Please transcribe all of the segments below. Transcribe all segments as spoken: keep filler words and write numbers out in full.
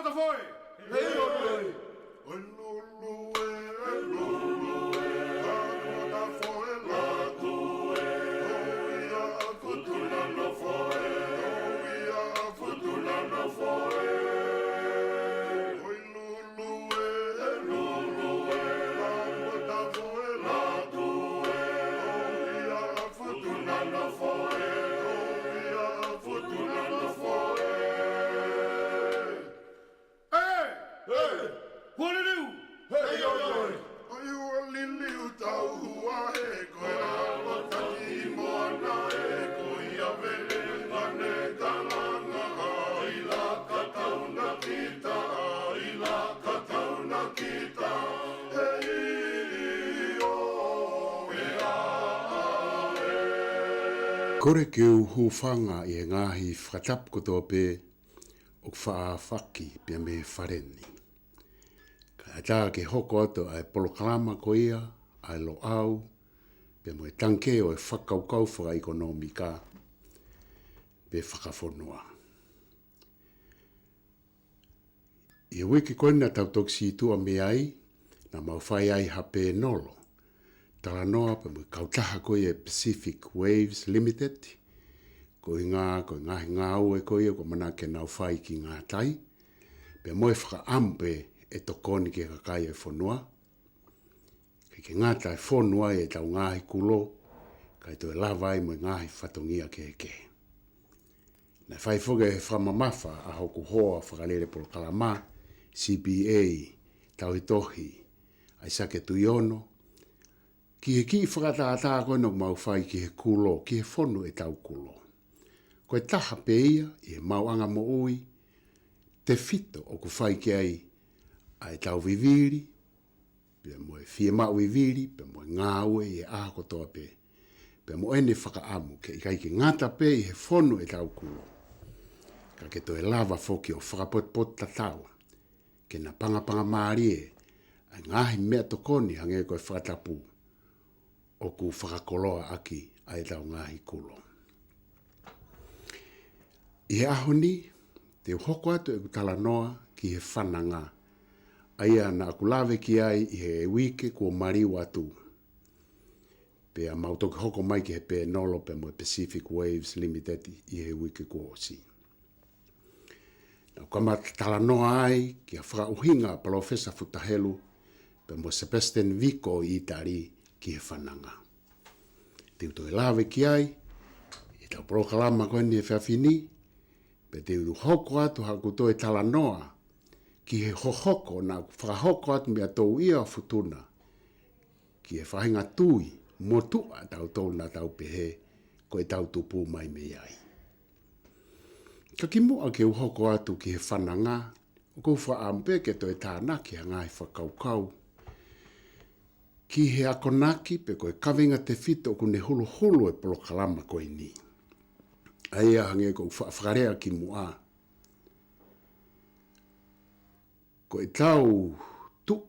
Tafoe. Hei, oi, oi. Oi, lulu e, oi, lulu e, ka ko tafoe la tu e, oi, ia, futu na no foe, oi, ia, futu na no foe. Oi, lulu e, oi, lulu e, ka ko tafoe la tu e, oi, ia, futu na no foe, oi, ia, futu na no foe. Ē! Ē! Hualiliu! Hei, oi, oi! Oi, hualiliu tau hua he ko e alo taki moana e ko ia vele ane kalanga ai la ka tau na kita, ai la ka tau na kita, hei o e a a e. Kole ke u hūfanga ʻi he ngaahi fakatapu kotoa pē ʻoku faʻa aofaki pea mei he fale ni. Kae ʻatā ke hoko atu ʻa e polokalama ko ia ʻa e Loʻau, pea mo e tangikē ʻo e fakakaukau fakaʻekonōmika pe fakafonua. ʻI he uike ko eni naʻa tau toki sītuʻa mei ai, naʻa mau fai ai ha pēnolo talanoa pea mo e kautaha ko ia ʻa e Pacific Waves Limited, koeʻuhinga ko e ngaahi ngāue ko ia ʻoku ʻamanaki ke nau fai ki ngātai, pea mo e fakaʻamu pē ʻe tokoni ki he kakai ʻo e fonua, ke ke ngata e fonu ai ʻetau ngaahi kulo, kae toe lava ai mo e ngaahi fatongia kehekehe. Naʻe fai foki e fakamamafa ʻa hoku hoa fakalele polokalama, C P A, Tauhitohi ʻAisake Tuiono, ki he kiʻi fakatātā ko ena ʻoku mau fai ki he kulo, ki he fonu ʻetau kulo. Ko e taha pē ia ʻi he maʻuʻanga moʻui tefito ʻoku fai ki ai ʻa ʻetau vivili, pea mo e fiemaʻu vivili, pea mo e ngāue ʻi he ʻaho kotoa pē. Pea mo ʻene fakaʻamu ke ʻikai ke ngata pē ʻi he fonu ʻetau kulo, ka ke toe lava foki ʻo fakapotopoto tatau, ke na pangapanga mālie ʻa e ngaahi meʻatokoni hangē ko e fakatapu ʻoku fakakoloa ʻaki ʻa ʻetau ngaahi kulo. ʻI he ʻaho ni, te u hoko atu ʻeku talanoa ki he fananga, ʻa ia naʻa ku lave ki ai ʻi he uike kuo maliu atu. Pea mau toki hoko mai ki he pēnolo pea mo e Pacific Waves Limited ʻi he uike kuo ʻosi. Naʻa ku kamata talanoa ai ki he fakaʻuhinga ʻa Palōfesa Futa Helu pea mo Sebastian Vico ʻi ʻĪtali ki he fananga. Te u toe lave ki ai ʻi heʻetau polokalama ko eni he efiafi ni, pea te u hoko atu haʻaku toe talanoa ki he hohoko naʻa ku fakahoko atu meia Touia ʻo Futuna ki he faʻahinga tui motuʻa ʻa tautolu naʻa tau pehē ko ʻetau tupu mai mei ai. Ka kimuʻa ke u hoko atu ki he fananga, ʻoku ou fakaʻamu pē ke toe tānaki ha ngaahi fakakaukau ki he akonaki pe ko e kaveinga tefito ʻoku ne huluhulu e polokalama ko eni. ʻA ia hangē ko ʻeku fa-, fakalea kimuʻa, ko ʻetau tuʻu,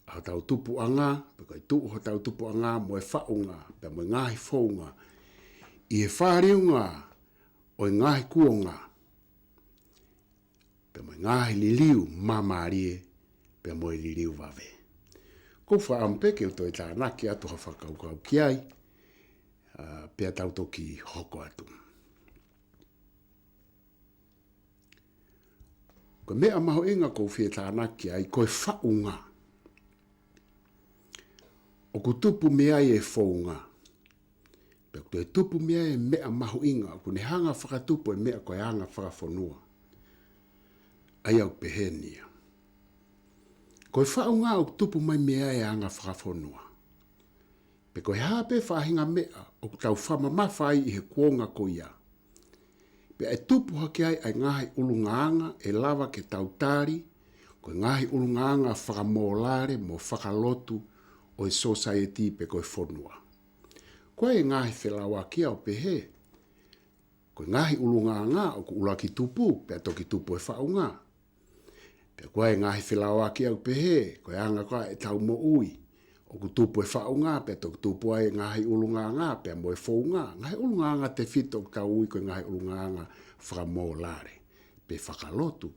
ʻa hotau tupuʻanga, pe ko e tuʻu hotau tupuʻanga mo e faʻunga, pea mo e ngaahi founga ʻi he fāliunga ʻo e ngaahi kuonga, pea mo e ngaahi liliu māmālie, pea mo e liliu vave. ʻOku ou fakaʻamu pē ke u toe tānaki atu ha fakakaukau ki ai, ā, pea tau toki hoko atu. Ko e meʻa mahuʻinga ʻoku ou fie tānaki ai, ko e faʻunga. ʻOku tupu mei ai e founga. Pea ʻoku toe tupu mei ai e meʻa mahuʻinga, ʻoku ne hanga fakatupu e meʻa ko e anga fakafonua. ʻA ia ʻoku pehē ni ia. Ko e faʻunga ʻoku tupu mai mei ai e anga fakafonua. Pe ko e hā pē faʻahinga meʻa ʻoku tau fakamamafa ai ʻi he kuonga ko ia, pea ʻe tupu hake ai ʻa e ngaahi ʻulungaanga ʻe lava ke tau tali ko e ngaahi ʻulungaanga fakamōlale mo fakalotu ʻo e sōsaieti pe ko e fonua. Ko e ngaahi felāveʻi ʻoku pehē, ko e ngaahi ʻulungaanga ʻoku ʻuluaki tupu, pea toki tupu e faʻunga. Pea ko e ngaahi felāveʻi ʻoku pehē, ko e anga ko ē ʻetau moʻui, ʻoku tupu e faʻunga, pea toki tupu ai e ngaahi ʻulungaanga, pea mo e founga, ngaahi ʻulungaanga tefito ʻoku tau ui ko e ngaahi ʻulungaanga fakamōlale, pe fakalotu.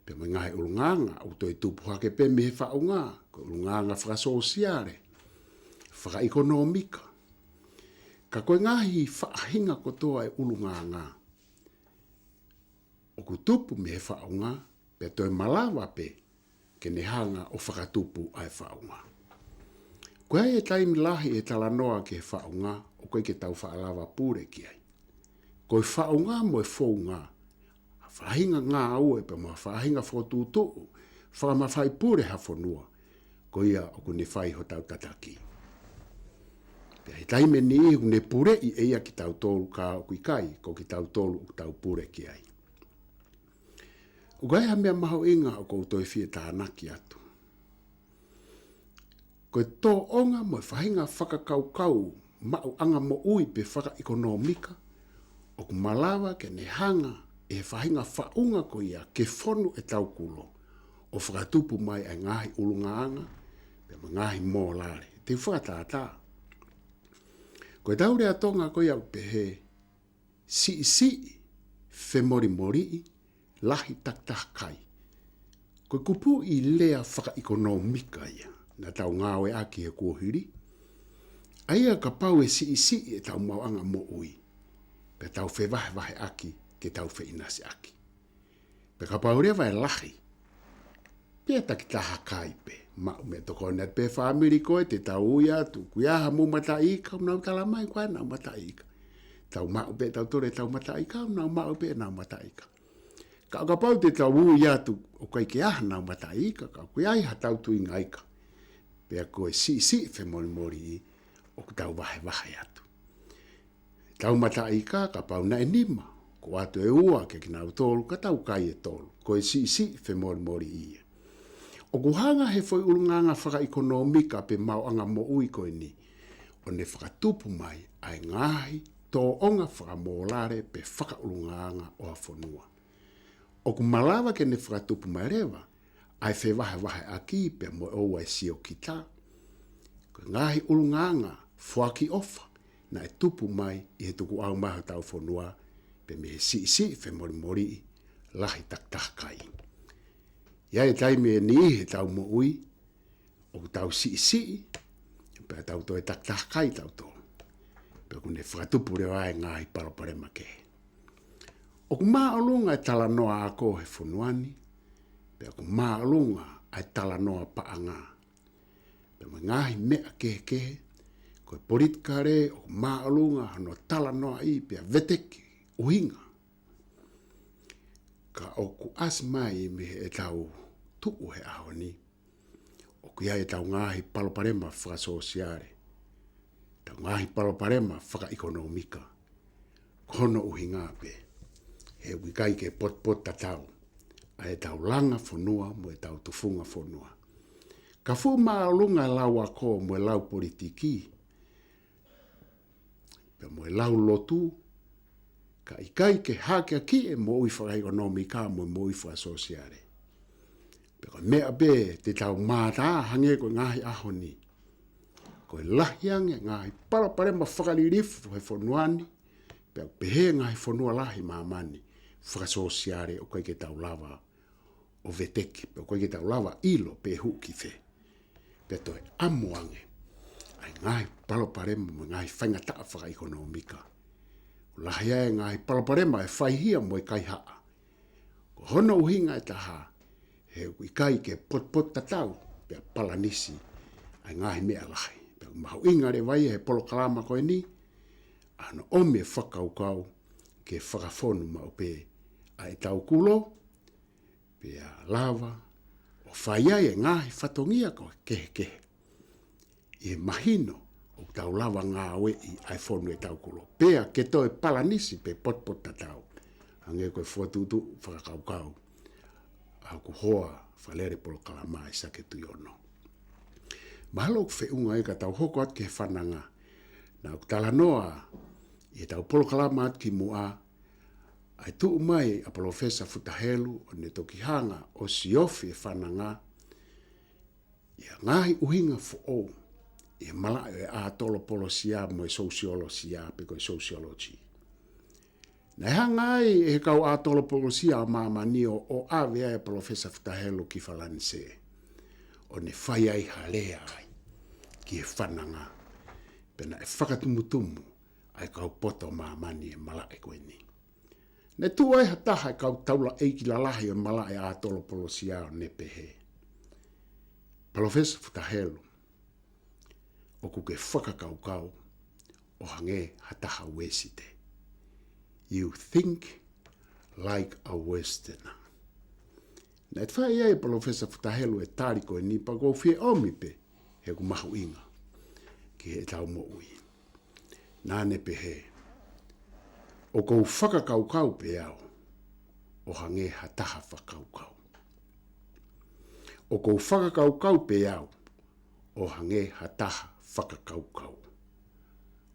Pea mo e ngaahi ʻulungaanga ʻoku toe tupu hake pē mei he faʻunga, ko e ʻulungaanga fakasōsiale, fakaʻekonōmika. Ka ko e ngaahi faʻahinga kotoa e ʻulungaanga ʻoku tupu mei he faʻunga, pea toe malava pē ke ne hanga ʻo fakatupu ʻa e faʻunga. Ko e taimi lahi e talanoa ki he faʻunga, ʻoku ʻikai ke tau faʻa lava pule ki ai. Ko e faʻunga mo e founga, faʻahinga ngāue pea mo e faʻahinga fokotuʻutuʻu fakamafai pule ha fonua, ko ia ʻoku ne fai hotau tataki. Pea he taimi ʻe niʻihi ʻoku ne puleʻi ʻe ia kitautolu ka ʻoku ʻikai ko kitautolu ʻoku tau pule ki ai. ʻOku ʻi ai ha meʻa mahuʻinga ʻoku ou toe fie tānaki atu. Ko e tōʻonga mo e faʻahinga fakakaukau maʻuʻanga moʻui pe fakaʻekonōmika, ʻoku malava ke ne hanga ʻe he faʻahinga faʻunga ko ia ke fonu ʻetau kulo, ʻo fakatupu mai ʻa e ngaahi ʻulungaanga, pea mo e ngaahi mōlale. Te u fakatātā. Ko ʻetau lea Tonga ko ia ʻoku pehē, siʻisiʻi femolimoliʻi, lahi takitaha kai. Ko e kupuʻi lea fakaʻekonōmika ia naʻa tau ngāueʻaki he kuohili. ʻA ia kapau ʻe siʻisiʻi ʻetau maʻuʻanga moʻui, pea tau fevahevaheʻaki ke tau feʻinasiʻaki. Pea kapau leva ʻe lahi, pea takitaha kai pē, maʻu meʻatokoni atu pē fāmili ko ē, te tau ui atu, ʻoku ʻi ai ha mou mataʻi ika, ʻoku nau tala mai ko ē ʻenau mataʻi ika. Tau maʻu pē tautolu ʻetau mataʻi ika, ʻoku nau maʻu pē ʻenau mataʻi ika. Ka ʻo kapau te tau ui atu ʻoku ʻikai ke ʻi ai haʻanau mataʻi ika, ka ʻoku ʻi ai haʻatau tuinga ika, pea ko e siʻisiʻi femolimoliʻi ʻoku tau vahevahe atu. Tau mataʻi ika, kapau naʻe nima, ko atu ʻe ua kia kinautolu, ka tau kai ʻe tolu. Ko e siʻisiʻi femolimoliʻi ia. ʻOku hanga he foʻi ʻulungaanga fakaʻekonōmika pe maʻuʻanga moʻui ko eni, ʻo ne fakatupu mai ʻa e ngaahi tōʻonga fakamōlale pe fakaʻulungaanga ʻo ha fonua. ʻOku malava ke ne fakatupu mai leva ʻa e fevahevaheʻaki pea mo e ʻoua ʻe siokita, ko e ngaahi ʻulungaanga foaki ʻofa naʻe tupu mai ʻi he tukuʻau mai hotau fonua, pea mei he siʻisiʻi femolimoliʻi, lahi takitaha kai. ʻI ai e taimi ʻe niʻihi heʻetau moʻui, ʻoku tau siʻisiʻi, pea tau toe takitaha kai tautolu. Pea ʻoku ne fakatupu leva e ngaahi palopalema kehe. ʻOku māʻolunga e talanoa ako he fonua ni, pea ʻoku māʻolunga ʻa e talanoa paʻanga. Pea mo e ngaahi meʻa kehekehe, ko e politikale ʻoku māʻolunga hono talanoaʻi pea veteki ʻuhinga. Ka ʻoku ʻasi mai mei heʻetau tuʻu he ʻaho ni, ʻoku ʻi ai ʻetau ngaahi palopalema fakasōsiale, ʻetau ngaahi palopalema fakaʻekonōmika, ko hono ʻuhinga pē he ʻoku ʻikai ke potupotutatau ʻa ʻetau langa fonua mo ʻetau tufunga fonua. Ka fuʻu māʻolunga e lau ako mo e lau politiki, pea mo e lau lotu, ka ʻikai ke hakeakiʻi e moʻui fakaʻekonōmika mo e moʻui fakasōsiale. Pea ko e meʻa pē te tau mātā hangē ko e ngaahi ʻaho ni, ko e lahi ange ngaahi palopalema fakalilifu he fonua ni, pea pehē ngaahi fonua lahi māmani fakasōsiale ʻoku ʻikai ke tau lava ʻo veteki, pea ʻoku ʻikai ke tau lava ʻilo pe huʻu ki fē. Pea toe ʻamo ange ʻa e ngaahi palopalema mo e ngaahi faingataʻa fakaʻekonōmika. ʻOku lahi ai e ngaahi palopalema e faihia mo e kaihaʻa. Ko hono ʻuhinga ʻe taha, he ʻoku ʻikai ke potupotutatau pea palanisi ʻa e ngaahi meʻa lahi. Pea ʻoku mahuʻinga leva ia he polokalama ko eni, ʻa hono ʻomi e fakakaukau ke fakafonu maʻu pē ʻa ʻetau kulo, pea lava ʻo fai ai e ngaahi fatongia ko e kehekehe ʻi he mahino ʻoku tau lava ngāueʻi ʻa e fonu ʻetau kulo. Pea ke toe palanisi pe potupotutatau, hangē ko e fokotuʻutuʻu fakakaukau ʻa hoku hoa fakalele polokalama ʻa ʻAisake Tuʻiono. Mahalo ʻoku feʻunga ia ka tau hoko atu ki he fananga. Naʻa ku talanoa ʻi heʻetau polokalama atu ki muʻa, ʻa e tuʻu mai ʻa Palōfesa Futa Helu ʻo ne toki hanga ʻo siofi e fananga ʻi ha ngaahi ʻuhinga foʻou ʻi he malaʻe ʻo e ʻātolopolosia mo e sosiolosia pe ko e sociology. Naʻe hanga ai ʻe he kau ʻatolopolosia ʻa māmani ʻo, ʻo ʻave ai ʻa Palōfesa Futa Helu ki Falanisē, ʻo ne fai ai ha lea ai ki he fananga. Pea naʻe fakatumutumu ai kau poto māmani e malaʻe ko eni. Naʻe tuʻu ai ha taha e kau taulaʻeiki lalahi ʻo e malaʻe ʻatolopolosia ʻo ne pehē, Palōfesa Futa Helu, ʻoku ke fakakaukau ʻo hangē ha taha Uēsite. You think like a Westerner. Naʻe fai ai ʻe Palōfesa Futa Helu e tali ko eni pea ʻoku ou fie ʻomi pē he ʻoku mahuʻinga ki heʻetau moʻui. Naʻa ne pehē, ʻoku ou fakakaukau pē au ʻo hangē ha taha fakakaukau. ʻOku ou fakakaukau pē au ʻo hangē ha taha fakakaukau.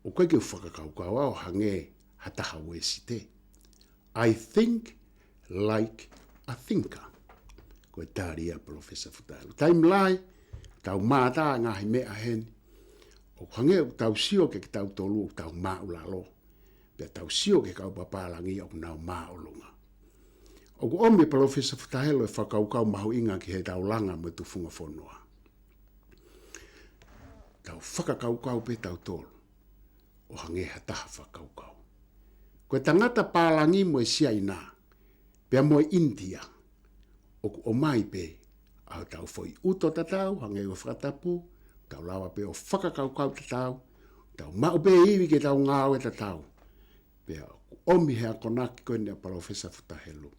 ʻOku ʻikai ke u fakakaukau au ʻo hangē ha taha Uēsite. I think like a thinker. Ko e tali ia ʻa Palōfesa Futa Helu. Taimi lahi, tau mātā ngaahi meʻa heni. ʻOku hangē ʻoku tau sio kiate kitautolu ʻoku tau māʻulalo. Pea tau sio ki he kau papālangi ʻoku nau māʻolunga. ʻOku ʻomi ʻe Palōfesa Futa Helu e fakakaukau mahuʻinga ki heʻetau langa mo e tufunga fonua. Tau fakakaukau pē tautolu ʻo hangē ha taha fakakaukau. Ko e tangata pālangi mo e Siaina, pea mo e ʻInitia, ʻoku ʻomai pē ʻa hotau foʻi ʻuto tatau, hangē ko e fakatapu, tau lava pē ʻo fakakaukau tatau, tau maʻu pē ivi ke tau ngāue tatau. Pea ʻoku ʻomi he akonaki ko eni ʻa Palōfesa Futa Helu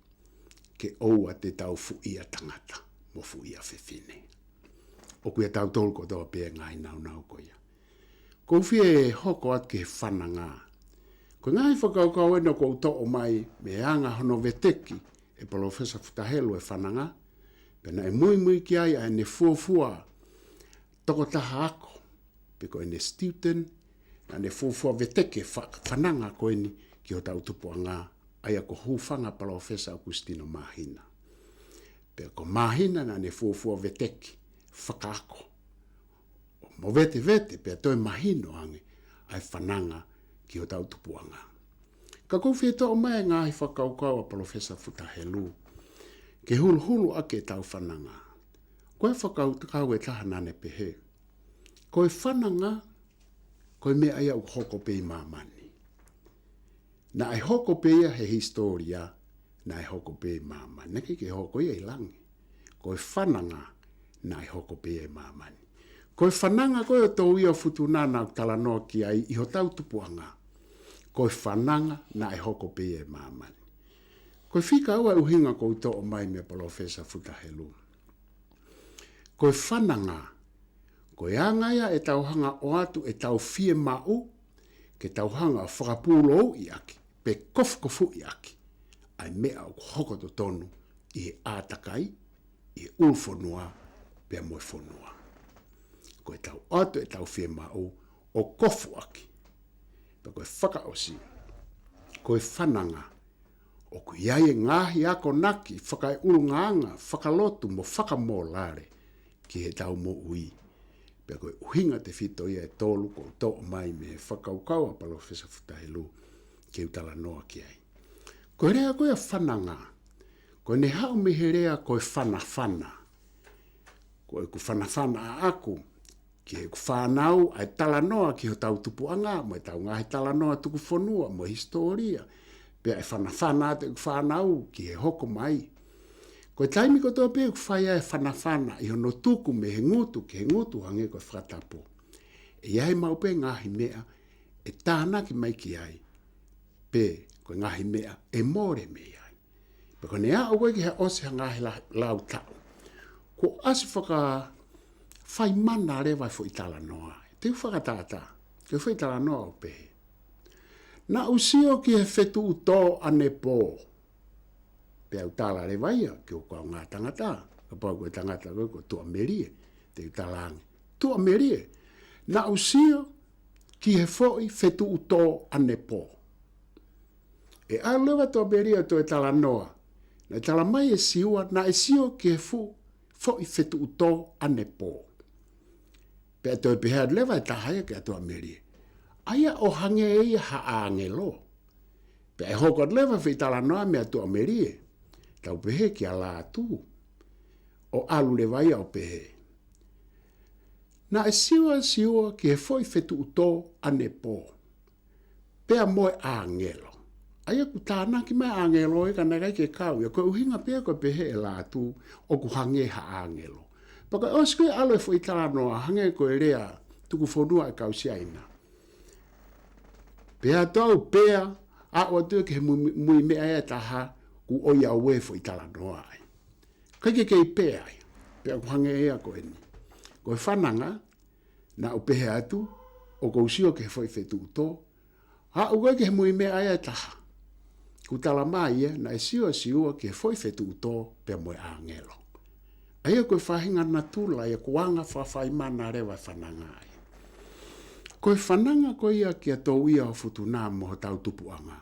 ke ʻoua te tau fuʻia tangata mo fuʻia fefine. ʻOku ʻiate kitautolu kotoa pē ngaahi nāunau ko ia. ʻOku ou fie hoko atu ki he fananga. Ko e ngaahi fakakaukau eni ʻoku ou toʻo mai mei he anga hono veteki ʻe Palōfesa Futa Helu e fananga, pea naʻe muimui ki ai ʻa ʻene fuofua tokotaha ako, pe ko ʻene student, naʻa ne fuofua veteki e fa-, fananga ko eni ki hotau tupuʻanga, ʻa ia ko Hūfanga Palōfesa ʻOkusitino Māhina. Pea ko Māhina naʻa ne fuofua veteki fakaako, ʻo movetevete pea toe mahino ange ʻa e fananga ki hotau tupuʻanga. Ka ʻoku ou fie toʻo mai e ngaahi fakakaukau ʻa Palōfesa Futa Helu ke huluhulu ʻaki ʻetau fananga. Ko e fakakaukau ʻe taha naʻa ne pehē, ko e fananga, ko e meʻa ia ʻoku hoko pē ʻi māmani. Naʻe hoko pē ia he hisitōlia, naʻe hoko pē ʻi māmani. Naʻe ʻikai ke hoko ia ʻi langi. Ko e fananga, naʻe hoko pē ia ʻi māmani. Ko e fananga ko ē ʻo Touia Futuna naʻa ku talanoa ki ai ʻi hotau tupuʻanga. Ko e fananga naʻe hoko pē ia ʻi māmani. Ko e fika ua e ʻuhinga ʻoku ou toʻo mai meia Palōfesa Futa Helu. Ko e fananga, ko e anga ia ʻetau hanga ʻo ʻoatu ʻetau fiemaʻu, ke tau hanga ʻo fakapūlouʻi ʻaki, pe kofukofuʻi ʻaki ʻa e meʻa ʻoku hoko totonu ʻi he ʻātakai, ʻi he ʻulu fonua, pea mo e fonua. Ko ʻetau ʻoatu ʻetau fiemaʻu ʻo kofu ʻaki. Pea ko e fakaʻosi, ko e fananga, ʻoku ʻi ai e ngaahi akonaki fakaeʻulungaanga, fakalotu mo fakamōlale ki heʻetau moʻui. Pea ko e ʻuhinga tefito ia ʻe tolu ʻoku ou toʻo mai mei he fakakaukau ʻa Palōfesa Futa Helu ke u talanoa ki ai. Ko e lea ko ia fananga, ko ʻene haʻu mei he lea ko e fanafana. Ko ʻeku fanafana ʻaʻaku ki heʻeku fānau ʻa e talanoa ki hotau tupuʻanga, mo ʻetau ngaahi talanoa tukufonua, mo e hisitōlia, pea ʻe fanafana atu ʻeku fānau ki he hoko mai. Ko e taimi kotoa pē ʻoku fai ai e fanafana ʻi hono tuku mei he ngutu ki he ngutu hangē ko e fakatapu, ʻe ʻi ai maʻu pē ngaahi meʻa ʻe tānaki mai ki ai, pe ko e ngaahi meʻa ʻe mole mei ai. Pea ko ʻene aʻu ko ē ki he ʻosi ha ngaahi la-, lau taʻu, kuo ʻasi fakafaimana leva e foʻi talanoa. Te u fakatātā, ko e foʻi talanoa ʻoku pehē, naʻa ku sio ki he fetuʻutō ʻanepō. Pea u tala leva ia ki hoku kaungā tangata, kapau ko e tangata ko ē ko Tuʻamelie, te u tala ange, Tuʻamelie, naʻa ku sio ki he foʻi fetuʻutō ʻanepō. ʻE ʻalu leva Tuʻamelie ʻo toe talanoa. Naʻe tala mai ʻe Siua, naʻe sio ki he fu-, foʻi fetuʻutō ʻanepō. Pea toe pehē atu leva e taha ia kia Tuʻamelie, ʻa ia ʻo hangē ia ha ʻāngelo. Pea ʻe hoko atu leva e foʻi talanoa mei Tuʻamelie, tau pehē kia Lātū, ʻo ʻalu leva ia ʻo pehē, naʻe siosiua ki he foʻi fetuʻutō ʻanepō pea mo e ʻāngelo. ʻA ia ʻoku tānaki mai ʻāngelo ē ka naʻe ʻikai ke kau ia, ko e ʻuhinga pē ia ko e pehē ʻe Lātū ʻoku hangē ha ʻāngelo. Pea ko e ʻosi ko ē ʻalu e foʻi talanoa hangē ko e lea tuku fonua e kau Siaina. Pea tau pea, aʻu atu ki he mui, mui meʻa ia ʻe taha, kuo ʻoiauē e foʻi talanoa ai. ʻIkai ke kei pea ai, pea ʻoku hangē ia ko eni. Ko e fananga, naʻa ku pehē atu, ʻoku ou sio ki he foʻi fetuʻutō, aʻu ko ē ki he mui meʻa ia ʻe taha. Kuo tala mai ia, naʻe siosiua ki he foʻi fetuʻutō pea mo e ʻāngelo. ʻA ia ko e faʻahinga natula ia, ko e anga fakafaimana leva e fananga ai. Ko e fananga ko ia kia Touia-ʻo-Futuna mo hotau tupuʻanga.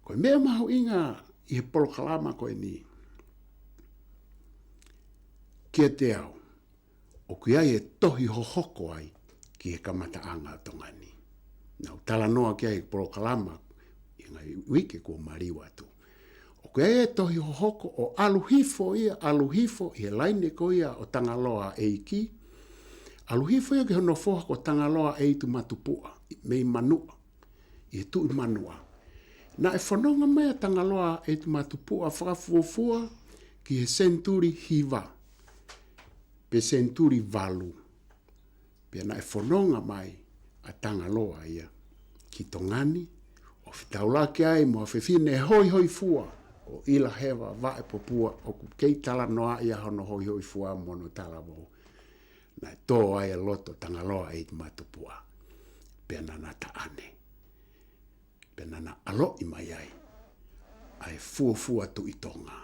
Ko e meʻa mahuʻinga ʻi he polokalama ko eni kiate au, ʻoku ʻi ai e tohi hohoko ai ki he kamataʻanga ʻo Tonga ni. Naʻa ku talanoa ki ai he polokalama ʻi he ngaahi uike kuo maliu atu. ʻOku ʻi ai e tohi hohoko ʻo ʻalu hifo ia, ʻalu hifo ʻi he laine ko ia ʻo Tangaloa ʻEiki. ʻAlu hifo ia ki hono foha ko Tangaloa ʻEitumatupuʻa, mei Manuʻa, ʻi he Tuʻi Manuʻa. Naʻe fononga mai ʻa Tangaloa ʻEitumatupuʻa fakafuofua ki he senituli hiva, pe senituli valu. Pea naʻe fononga mai ʻa Tangaloa ia ki Tonga ni, ʻo fetaulaki ai mo ha fefine hoihoifua, ko ʻIlaheva Vaʻepopua, ʻoku kei talanoaʻi ʻa hono hoihoifua mo hono talavou. Naʻe tō ai e loto ʻo Tangaloa ʻEitumatupuʻa. Pea naʻa na taʻane. Pea naʻa na ʻaloʻi mai ai ʻa e fuofua Tuʻi Tonga.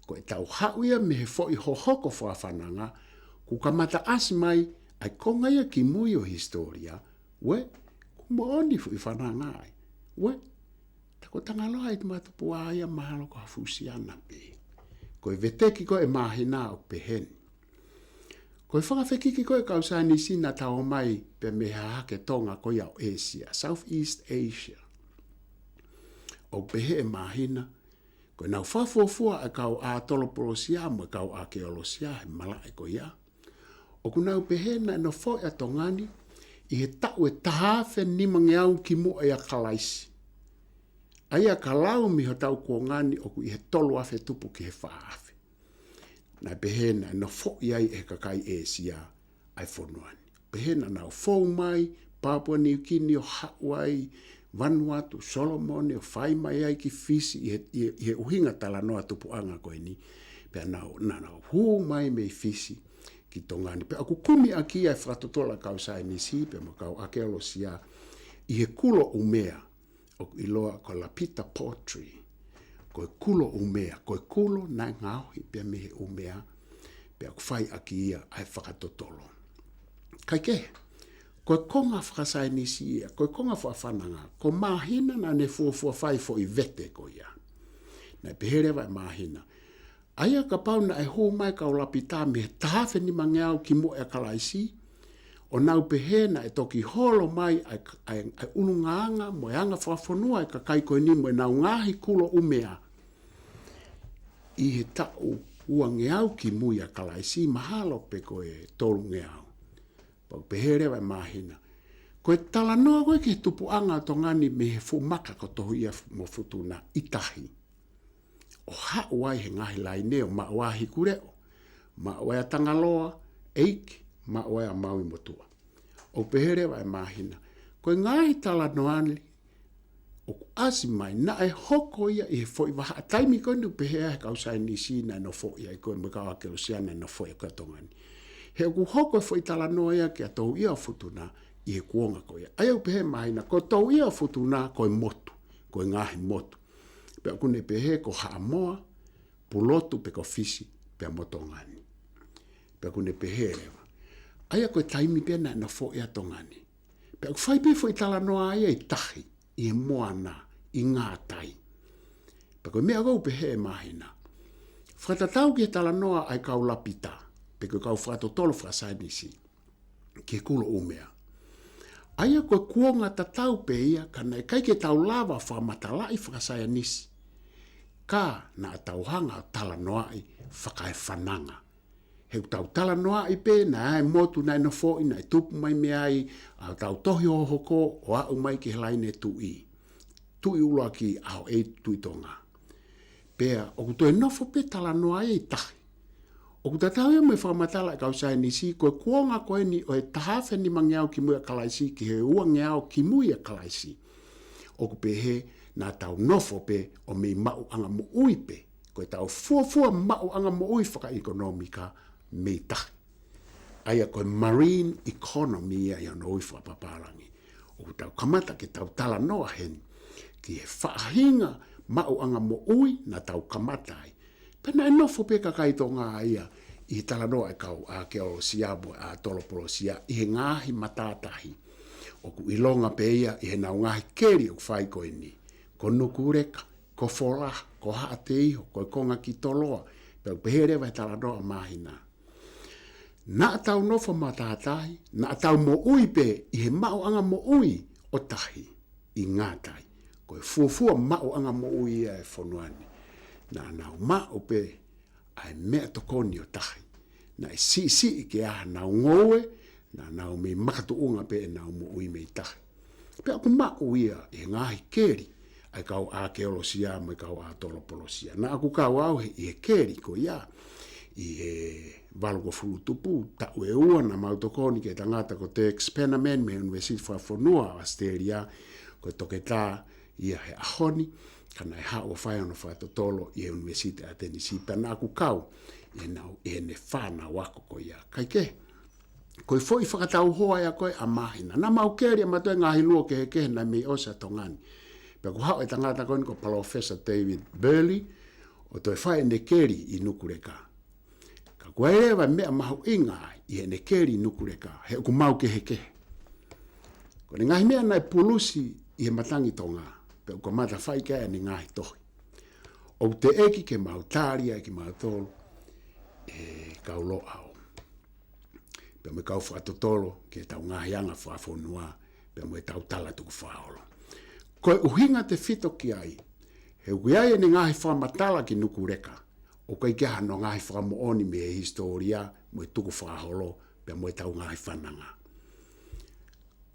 Ko ʻetau haʻu ia mei he foʻi hohoko fakafananga, kuo kamata ʻasi mai ʻa e konga ia ki mui ʻo e hisitōlia, ʻuē, kuo moʻoni e foʻi fananga ai. ʻUē, tā ko Tangaloa ʻEitumatupuʻa ia mahalo ko ha fuʻu Siana pē. Ko e veteki ko ē ʻe Māhina ʻoku pehē ni. Ko e fakafekiki ko ē ʻa e kau saienisi naʻa tau ō mai pea mei he Hahake Tonga ko ia ʻo ʻĒsia, Southeast Asia. ʻOku pehē ʻe Māhina, ko ʻenau fakafuofua ʻa e kau ʻātolopolosia mo e kau ʻākeolosia he malaʻe ko ia, ʻoku nau pehē naʻe nofoʻi ʻa Tonga ni ʻi he taʻu ʻe taha afe nimangeau kimuʻa ʻia Kalaisi. ʻA ia ka lau mei hotau kuonga ni ʻoku ʻi he tolu afe tupu ki he fā afe. Naʻe pehē naʻe nofoʻi ai ʻe he kakai ʻĒsia ʻa e fonua ni. Pehē naʻa nau fou mai Papua Niukini ʻo Haʻapai, Vanuatu, Solomone, ʻo fai mai ai ki Fisi ʻi he, ʻi he, ʻi he ʻuhinga talanoa tupuʻanga ko eni. Pea nau, naʻa nau hū mai mei Fisi ki Tonga ni. Pea ʻoku kumi ʻaki ia e fakatotolo ʻa e kau saienisi pea mo e kau ʻākeolosia ʻi he kulo ʻumea ʻoku ʻiloa ko Lapita Pottery. Ko e kulo ʻumea, ko e kulo naʻe ngaohi pea mei he ʻumea, pea ʻoku fai ʻaki ia ʻa e fakatotolo. Kae kehe, ko e konga fakasaienisi ia, ko e konga fakafananga, ko Māhina naʻa ne fuofua fai e foʻi vete ko ia. Naʻe pehē leva ʻe Māhina, ʻa ia kapau naʻe hū mai e kau Lapita mei he taha afe nimangeau kimuʻa ʻia Kalaisi, ʻo nau pehē naʻe toki holo mai ʻa e, ʻa e, ʻa e ʻulungaanga mo e anga fakafonua ʻa e kakai ko eni mo ʻenau ngaahi kulo ʻumea ʻi he taʻu uangeau kimui ʻia Kalaisi, mahalo pē ko e tolungeau. Pea ʻoku pehē leva ʻe Māhina, ko e talanoa ko ē ki he tupuʻanga ʻo Tonga ni mei he fuʻu maka ko Touia-mo-Futuna ʻi tahi, ʻo haʻu ai he ngaahi laine ʻo maʻu ai ʻa Hikuleʻo, maʻu ai ʻa Tangaloa ʻEiki, maʻu ai ʻa Maui-Motuʻa. ʻOku pehē leva ʻe Māhina, ko e ngaahi talanoa ni ʻoku ʻasi mai, naʻe hoko ia ʻi he foʻi vahaʻa taimi ko eni ʻoku pehē ʻe he kau saienisi naʻe nofoʻi ai ko ē mo e kau ʻākeolosia naʻe nofoʻi ai ko ē ʻa Tonga ni. He ʻoku hoko e foʻi talanoa ia kia Touia-ʻo-Futuna ʻi he kuonga ko ia. ʻA ia ʻoku pehē ʻe Māhina, ko Touia-ʻo-Futuna ko e motu, ko e ngaahi motu. Pea ʻoku ne pehē ko Haʻamoa, Pulotu pe ko Fisi, pea mo Tonga ni. Pea ʻoku ne pehē leva, ʻa ia ko e taimi pē naʻe nofoʻi ai ʻa Tonga ni. Pea ʻoku fai pē foʻi talanoa ia ʻi tahi, ʻi he moana, ʻi Ngātai. Pea ko e meʻa ʻoku pehē ʻe Māhina, fakatatau ki he talanoa ʻa e kau Lapita, pe ko e kau fakatotolo fakasaienisi ki he kulo ʻumea. ʻA ia ko e kuonga tatau pē ia, ka naʻe ʻikai ke tau lava fakamatalaʻi fakasaienisi. Ka naʻa tau hanga ʻo talanoaʻi fakaefananga. He ʻoku tau talanoaʻi pē, naʻe ʻi ai e motu naʻe nofoʻi, naʻe tupu mai mei ai ʻa hotau tohi hohoko ʻo aʻu mai ki he laine tuʻi. Tuʻi ʻuluaki, ʻAhoʻei Tuʻi Tonga. Pea ʻoku toe nofo pē talanoa ʻi tahi. ʻOku tatau ia mo e fakamatala ʻa e kau saienisi, ko e kuonga ko eni ʻo e taha afe nimangeau kimuʻa Kalaisi ki he uangeau kimuʻa Kalaisi. ʻOku pehē naʻa tau nofo pē ʻo mei maʻuʻanga moʻui pē. Ko ʻetau fuofua maʻuʻanga moʻui fakaʻekonōmika mei tahi. ʻA ia ko e marine economy ia ʻi hono ui fakapapālangi. ʻOku tau kamata ke tau talanoa heni ki he faʻahinga maʻuʻanga moʻui naʻa tau kamata ai. Pea naʻe nofo pē kakai Tonga ia ʻi he talanoa ʻa e kau ʻākeolosia mo e ʻātolopolosia ʻi he ngaahi matātahi. ʻOku ʻilonga pē ia ʻi heʻenau ngaahi keli ʻoku fai ko eni. Ko Nukuleka, ko Folaha, ko Haʻateiho, ko e konga ki Toloa, pea ʻoku pehē leva he talanoa māhina. Naʻa tau nofo matātahi, naʻa tau moʻui pē ʻi he maʻuʻanga moʻui ʻo tahi ʻi ngātai. Ko e fuofua maʻuʻanga moʻui ia ʻa e fonua ni. Naʻa nau maʻu pē ʻa e meʻatokoni ʻo tahi. Naʻe siʻisiʻi ke ʻi ai hanau ngoue, naʻa nau mei makatuʻunga pē ʻenau moʻui mei tahi. Pea ʻoku maʻu ia ʻi he ngaahi keli ʻa e kau ʻākeolosia mo e kau ʻātolopolosia. Naʻa ku kau au he, ʻi he keli ko ia, ʻi he valungofulu tupu, taʻu ʻe ua naʻa mau tokoni ki he tangata ko Dirk Spennaman mei he ʻUnivēsiti Fakafonua ʻAositelēlia, ko e toketā ia he ʻaho ni, ka naʻe haʻu ʻo fai hono fakatotolo ʻi he ʻUnivēsiti ʻAtenisi, pea naʻa ku kau ʻi heʻenau, ʻi heʻene fānau ako ko ia. Kae kehe, ko e foʻi fakatauhoa ia ko ē ʻa māhina. Naʻa mau keli ʻa mautolu e ngaahi luo kehekehe naʻe mei ʻosi ʻa Tonga ni. Pea kuo haʻu e tangata ko eni ko Palōfesa David Burley, ʻo toe fai ʻene keli ʻi Nukuleka. Ka ko e leva e meʻa mahuʻinga ʻi heʻene keli ʻi Nukuleka, he ʻoku mau kehekehe. Ko e ngaahi meʻa naʻe pulusi ʻi he Matangi Tonga, pea ʻoku kamata fai ki ai ʻene ngaahi tohi. ʻOku teʻeki ke mau tali ia kimautolu ʻe he kau Loʻau. Pea mo e kau fakatotolo ki heʻetau ngaahi anga fakafonua, pea mo ʻetau tala tukufakaholo. Ko e ʻuhinga tefito ki ai, he ʻoku ʻi ai ʻene ngaahi fakamatala ki Nukuleka, ʻoku ʻikai ke ʻi ai hano ngaahi fakamoʻoni mei he hisitōlia, mo e tukufakaholo, pea mo ʻetau ngaahi fananga.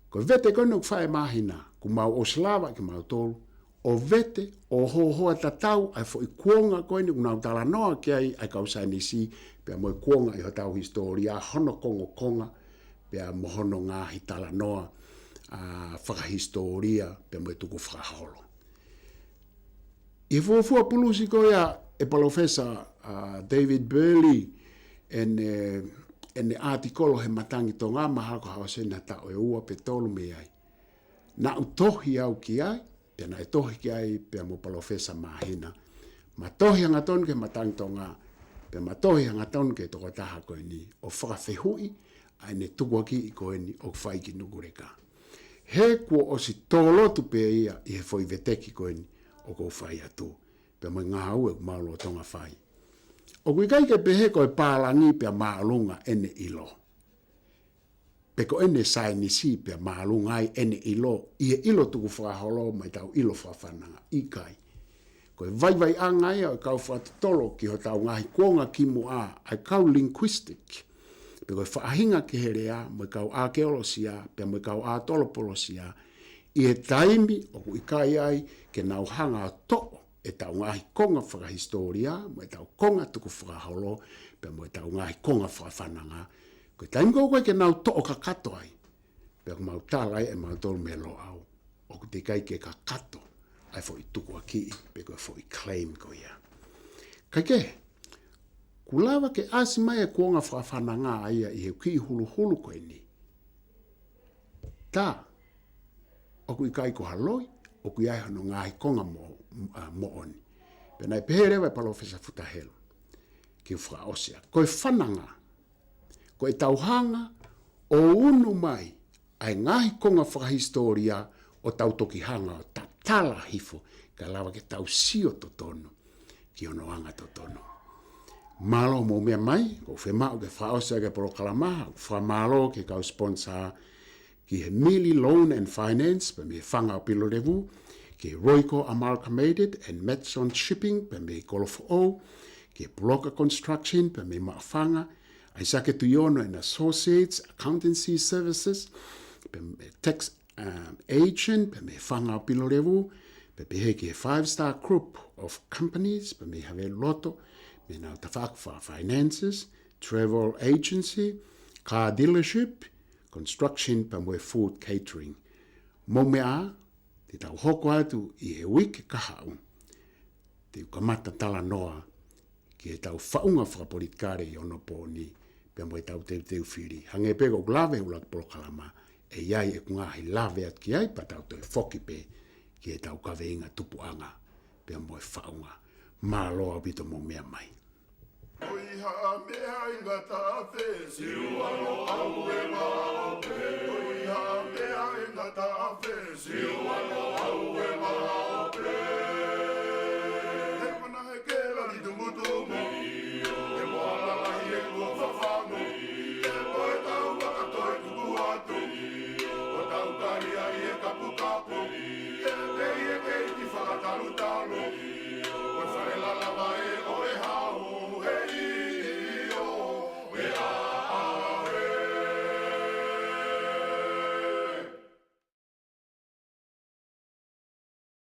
Ko e vete ko eni ʻoku fai ʻe māhina, kuo mau ʻosi lava kimautolu ʻo vete, ʻo hohoa tatau ʻa e foʻi kuonga ko eni ʻoku nau talanoa ki ai ʻa e kau saienisi, pea mo e kuonga ʻi hotau hisitōlia, hono kongokonga, pea mo hono ngaahi talanoa, ʻa, fakahisitōlia, pea mo e tukufakaholo. ʻI he fuofua pulusi ko ia ʻe Palōfesa, ʻa, David Burley, ʻene, ʻene ʻātikolo he Matangi Tonga, mahalo ko e hā ʻosi ʻena taʻu ʻe ua pe tolu mei ai. Naʻa ku tohi au ki ai, pea naʻe tohi ki ai pea mo Palōfesa Māhina. Ma tohi hangatonu ki he Matangi Tonga, pea ma tohi hangatonu ki he tokotaha ko eni, ʻo fakafehuʻi ʻa ʻene tukuakiʻi ko eni ʻoku fai ki Nukuleka. He kuo ʻosi tō lotu pē ia ʻi he foʻi veteki ko eni ʻoku ou fai atu, pea mo e ngāue ʻoku mau lolotonga fai. ʻOku ʻikai ke pehē ko e pālangi pea māʻolunga ʻene ʻilo, pe ko ʻene saienisi pea māʻolunga ai ʻene ʻilo, ʻi he ʻilo tukufakaholo mo ʻetau ʻilo fakafananga, ʻikai. Ko e vaivaiʻanga ia ʻo e kau fakatotolo ki hotau ngaahi kuonga kimuʻa, ʻa e kau linguistic, pe ko e faʻahinga kehe lea, mo e kau ʻākeolosia, pea mo e kau ʻātolopolosia, ʻi he taimi ʻoku ʻikai ai ke nau hanga ʻo toʻo ʻetau ngaahi konga fakahisitōlia, mo ʻetau konga tukufakaholo, pea mo ʻetau ngaahi konga fakafananga. Ko e taimi ko ē ʻoku ʻikai ke nau toʻo kakato ai, pea ʻoku mau tala ai ʻe mautolu mei Loʻau, ʻoku teʻeki ai ke kakato ʻa e foʻi tukuakiʻi, pe ko e foʻi claim ko ia. Kae kehe, kuo lava ke ʻasi mai e kuonga fakafananga ia ʻi he kiʻi huluhulu ko eni. Tā, ʻoku ʻikai ko ha loi, ʻoku ʻi ai hono ngaahi konga mo-, ʻa, moʻoni. Pea naʻe pehē leva ʻe Palōfesa Futa Helu, ke u fakaʻosi ā. Ko e fananga, ko ʻetau hanga ʻo unu mai ʻa e ngaahi konga fakahisitōlia ʻo tau toki hanga ʻo tatala hifo, kae lava ke tau sio totonu ki hono anga totonu. Mālō mou meʻa mai, ʻoku ou fiemaʻu ke fakaʻosi ʻaki e polokalama, ʻoku ou fakamālō ki he kau sponsor, ki he Mili Loan and Finance pea mei he Fanga ʻo Pilolevu, ki he Royco Amalgamated and Matson Shipping pea mei Kolofoʻou, ki he Puloka Construction pea mei Maʻufanga, ʻAisake Tuiono and Associates Accountancy Services pea mei he Tax um, Agent pea mei he Fanga ʻo Pilolevu, pea pehē ki he Five Star Group of Companies pea mei Havelu Loto, mei heʻenau tafaʻaki fakafinances, travel agency, car dealership, construction pea mo e food catering. Mou meʻa ā, te tau hoko atu ʻi he uike kahaʻu, te u kamata talanoa ki heʻetau faʻunga fakapolitikale ʻi onopooni pea mo ʻetau teuteu fili. Hangē pē ko ʻeku lave he ʻuluaki polokalama, ʻe ʻi ai ʻeku ngaahi lave atu ki ai pea tau toe foki pē ki heʻetau kaveinga tupuʻanga pea mo e faʻunga. Mālō ʻaupito mou meʻa mai. ʻOi ha meʻa ʻe ngata afe, siu alo au e mao pē. ʻOi ha meʻa ʻe ngata afe, siu alo au e mao